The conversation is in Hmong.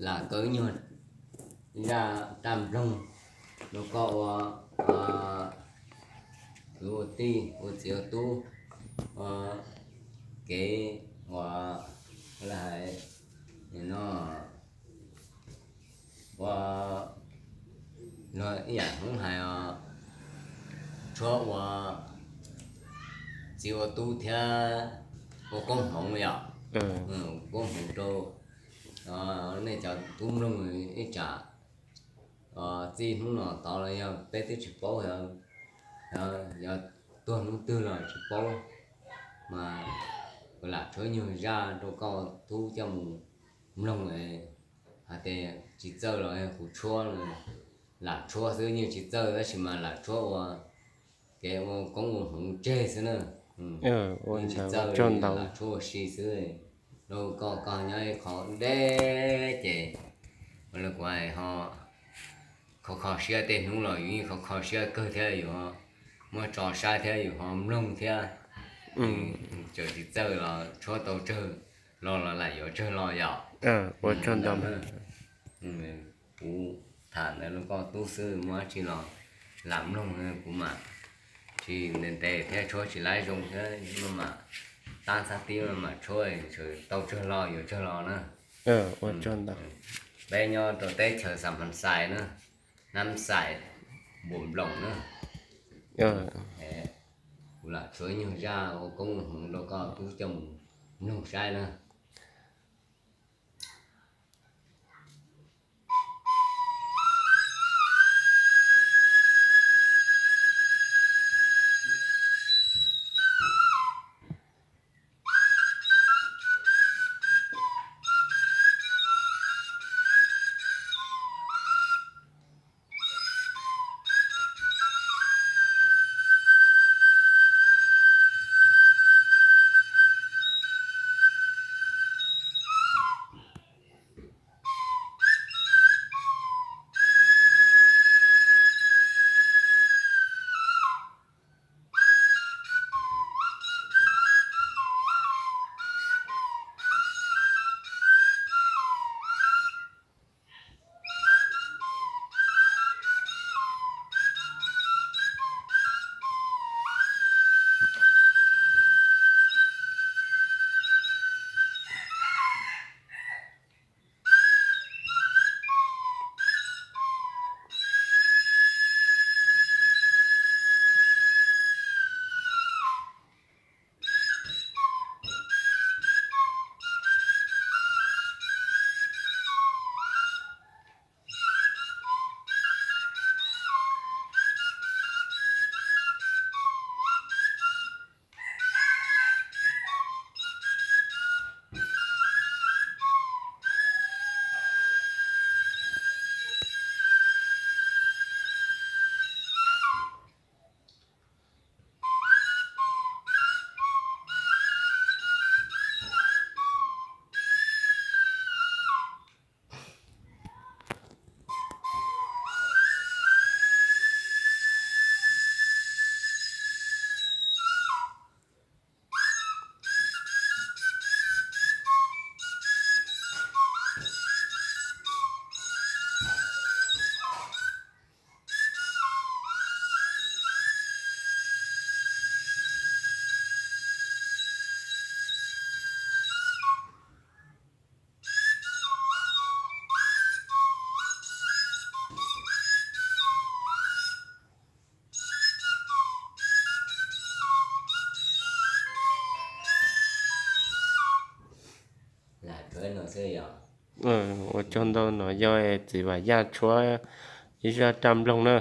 lam kaw nyuag zaj raj nploog rau koj ua kwv ua tij, ua txiv ua tub, ua kev ua, ua, ua, ib yam hmoob hais os, tshuab ua txiv ua tub thiab ua koob hmoov yom. Koob hmoov rau nej cov tub mloog ib tsam txij hnub no tod los yog peb twb tsis paub, yog tuag hnub twg los tsis paub, mas kuv lam tshuab nyuag zaj rau koj tub coj mus mloog hais tias tsis txawj los yog kuv tshuab, lam tshuab xwb yeej tsis txawj tab sis mas lam tshuab ua kev ua koob ua hmoov tseg xwb na. Yeej tsis txawj, lam tshuab ua si xwb. Rau koj, koj nyob ib qho deb ces ua li kuv hais ho kho kho siab, tej hnub los yus yeej kho kho siab kawg thiab, yus ho muab tso saib thiab yus ho mloog thiab. Txawm tsis txawj los tshuab tau tsawg lo los lam yuav tsawg lo yom. Ua tsaug ntau. Kuv tham ntawd rau koj tub xwb, muaj dab tsi los lam mloog, kuv mam tsis ntes ntes thiab tshuab tsis laib zoo thiab, mam tab txhab tib mam tshuab, tau tsawg lo yuav tsawg lo na. Ua tsaug ntau. Peb nyob rau teb chaws Xam Phas Xais na, Nab Xais, Npuas Nploos na. Kuv lam tshuab nyuag zaj ua koob ua hmoov rau koj tub coj mus mloog saib na. Ua tsaug ntau, no yog txiv Vam Yaj tshuab ib zaj raj nploog na.